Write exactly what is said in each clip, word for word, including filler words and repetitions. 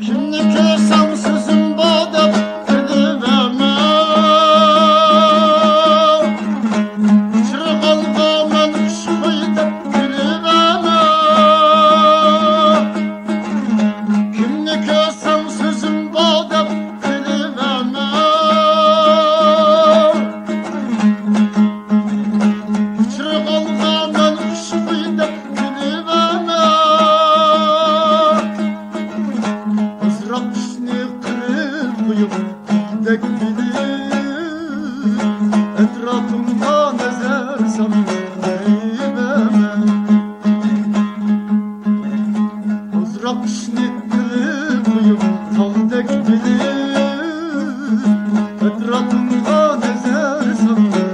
كىمنى كۆرسەڭ سۆزۈم بار دەپ بىلىۋەرمە. ئۇچرىغانغا مەن خۇشخۇي دەپ بىلىۋەرمە. كىمنى كۆرسەڭ سۆزۈم بار دەپ بىلىۋەرمە. ئۇچرىغانغا مەن خۇشخۇي دەپ بىلىۋەرمە. ئازراق ئىشنى قىلىپ قويۇپ، دەك بىلىپ، ئەتراپىمغا نەزەر سالمايمەن. ئازراق ئىشنى قىلىپ قويۇپ، تاغدەك بىلىپ، ئەتراپىمغا نەزەر سالمايمەن.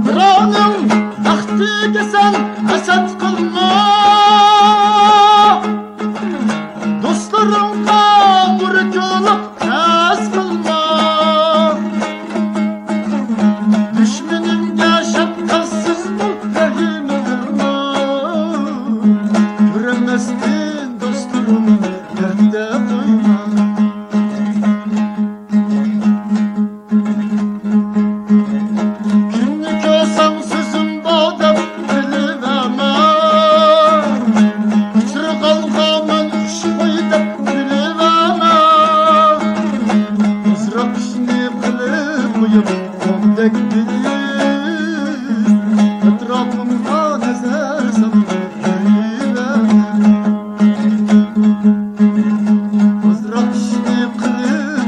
بىراۋنىڭ بەختىگە سەن ھەسەت قىلما. دوستلىرىڭغا بۇركىلىق تەس قىلما. دۈشمىنىڭگە شەپقەتسىز بول، رەھىم قىلما. كۆرەلمەستىن دوستلىرىڭنى دەردتە قويما. كىمنى كۆرسەڭ سۆزۈم بار دەپ بىلىۋەرمە. ئۇچرىغانغا مەن خۇشخۇي دەپ بىلىۋەرمە. ئازراق ئىشنى قىلىپ قويۇپ، قۇمدەك بىلىپ، ئەتراپىمغا نەزەر سالمايمەن. ئازراق ئىشنى قىلىپ